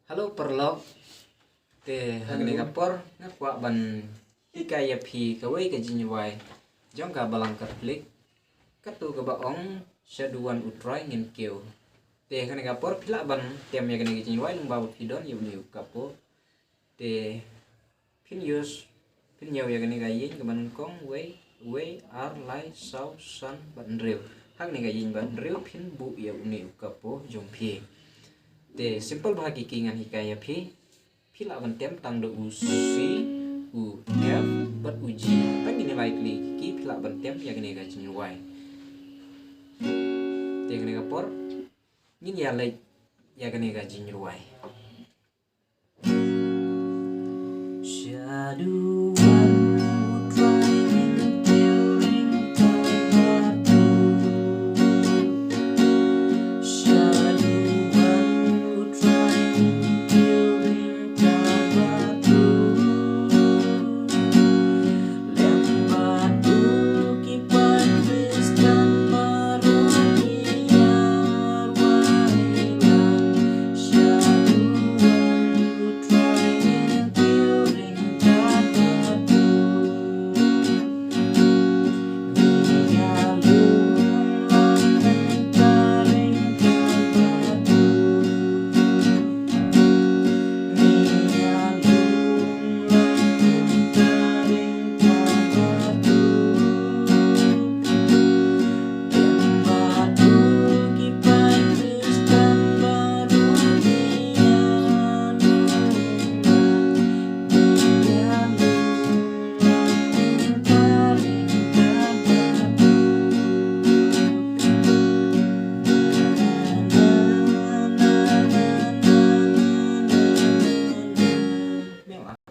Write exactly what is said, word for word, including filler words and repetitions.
Hello paralok. Te ha kane ka por nga kwah ban hikai ïa phi kawei ka jingrwai jong ka Balang Katholik. Kato kaba ong Sha duwan U Trai ngin kiew. Te ha kane ka por phi lah ban tem ïa kane ka jingrwai lyngba ba phi don ïa une u kapo. Te phin use phin ñiew ïa kane ka ïing kaba nyngkong, wei, wei, ar, lai, saw, san bad hynriew. Ha kane ka ïing bad hynriew phin buh ïa une u kapo jong phi. Te simple bha ki key ngan hikai ïa phi. Phi lah ban tem tang da u C, u F bad u G. Tang kine lai tylli ki key phi lah ban tem ïa kane ka jingrwai. Te kane ka por ngin ïa leit ïa kane ka jingrwai.